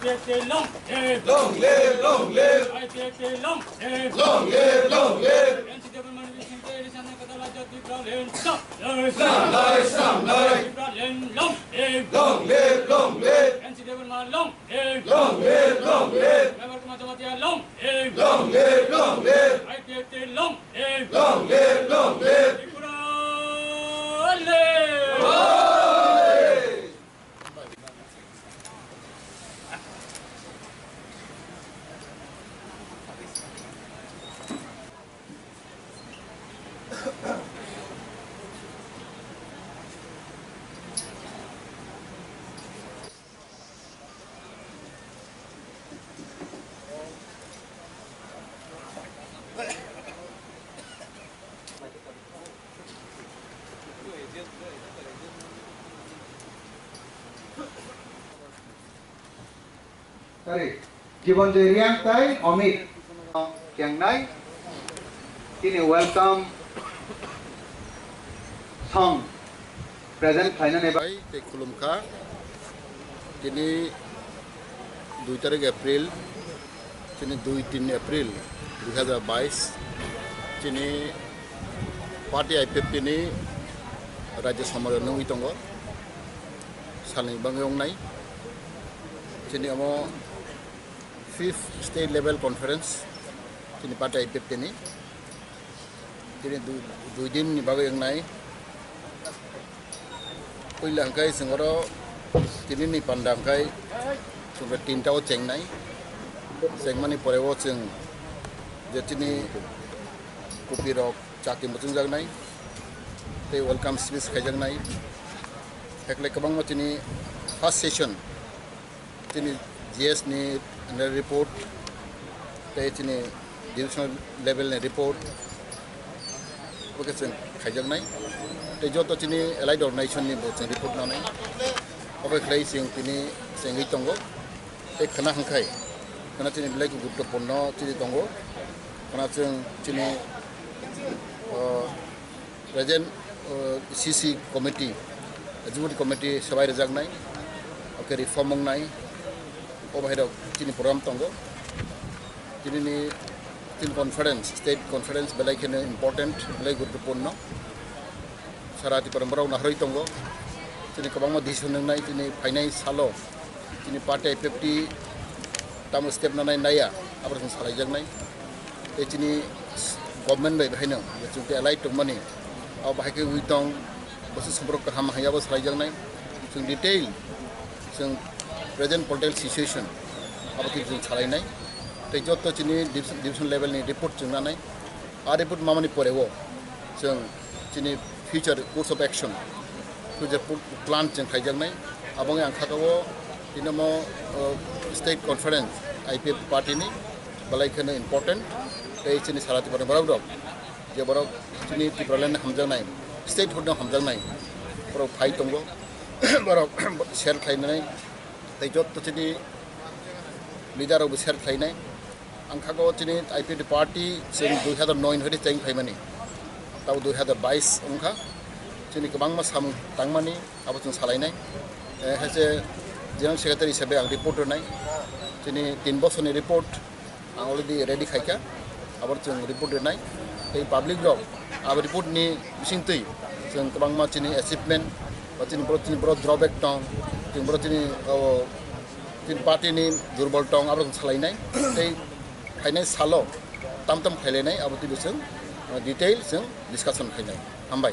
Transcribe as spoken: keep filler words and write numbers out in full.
Long live! Long live, long live! I P F T long live! Long live, long live! N C T Debbarma Singh Traditional Kadala Jyoti Brahmin Long live! Slamdai, slamdai! Brahmin long live! Long live, long live! N C T Debbarma long live! Long live, long live! Mevar Kumar Jamatia long live! Long live, long live! I P F T long live! Long live, long live! Tripura live! Long live! Sorry, Jibanjoy Reang tai Amit Kengnai, tini welcome song present khlainani bai tei khulumkha. Tini dui tarik April, tini dui tin April dui hazar bais, tini party I P F T ni Rajya Sabha nungwi tongo, salni bagwi wngnai. Tini omo fifth state level conference, tini party I P F T ni. Tini dui, dui din ni bagwi wngnai. Puila hwnkhe chwng oro tini ni panda hwnkhe chwng tinta o chengnai. Chengmani pore o chwng je tini kupi rok chati muchungjaknai tei welcome speech khaijaknai. Hekle kwbangma tini first session tini G S ni report tei tini divisional level ni report bo khe chwng khaijaknai. Tei joto tini allied organization ni bo chwng report nanai. Obo khlai chwng tini chengwi tongo. Tei khwna hwnkhai khwna tini belai guruttopurno tini tongo. Khwna chwng tini, o, Present, uh, C C committee, executive committee swbai rwjaknai, okay, reform wngnai, o bahai rok chini program tongo. Tini ni tin conference, state conference belai kheno important, belai guruttopurno. Sara Tripura borok naharwi tongo. Chini kwbangma decision wngnai, chini phainai salo. Chini party I P F T tamo step nanai naiya, abo chwng salaijaknai. Tei chini government bai bahaino chwng tei allied tongmani, abo bahai khe wi tong, bwswk samprok kaham haiya bo salaijaknai. Chwng detail, chwng present political situation, abo khe chwng salainai. Tei joto chini divis-, division level ni report chwng nanai. A report mamani pore o chwng chini future course of action, future pu-, plan chwng khaijaknai. Abo wngwi ang kha o tini omo, uh, state conference I P F party ni belai kheno important. Tei chini sara Tripura borok rok, je borok chini Tipraland hamjaknai, statehood no hamjaknai, borok phai tongo, borok share khlainai. Tei joto chini leader rok bo share khlainai. Ang kha o chini I P F T party chwng dui hazar noi ni hoi cheng phaimani. Tabo dui hazar bais wngkha. Chini kwbangma samung tangmani abo chwng salainai. Eh, hai se General Secretary hisabe ang report rwnai. Chini tin bosorni report ang already ready khaikha. Abo chwng report rwnai. Tei public rok abo report ni bisingtwi chwng kwbangma chini achievement ba chini borok, chini borok drawback tong, chini borok chini, o, chini party ni durbol tong, abo chwng salainai. Tei phainai salo tam tam khailainai, abo twi chwng, o, detail chwng discussion khainai. Hambai.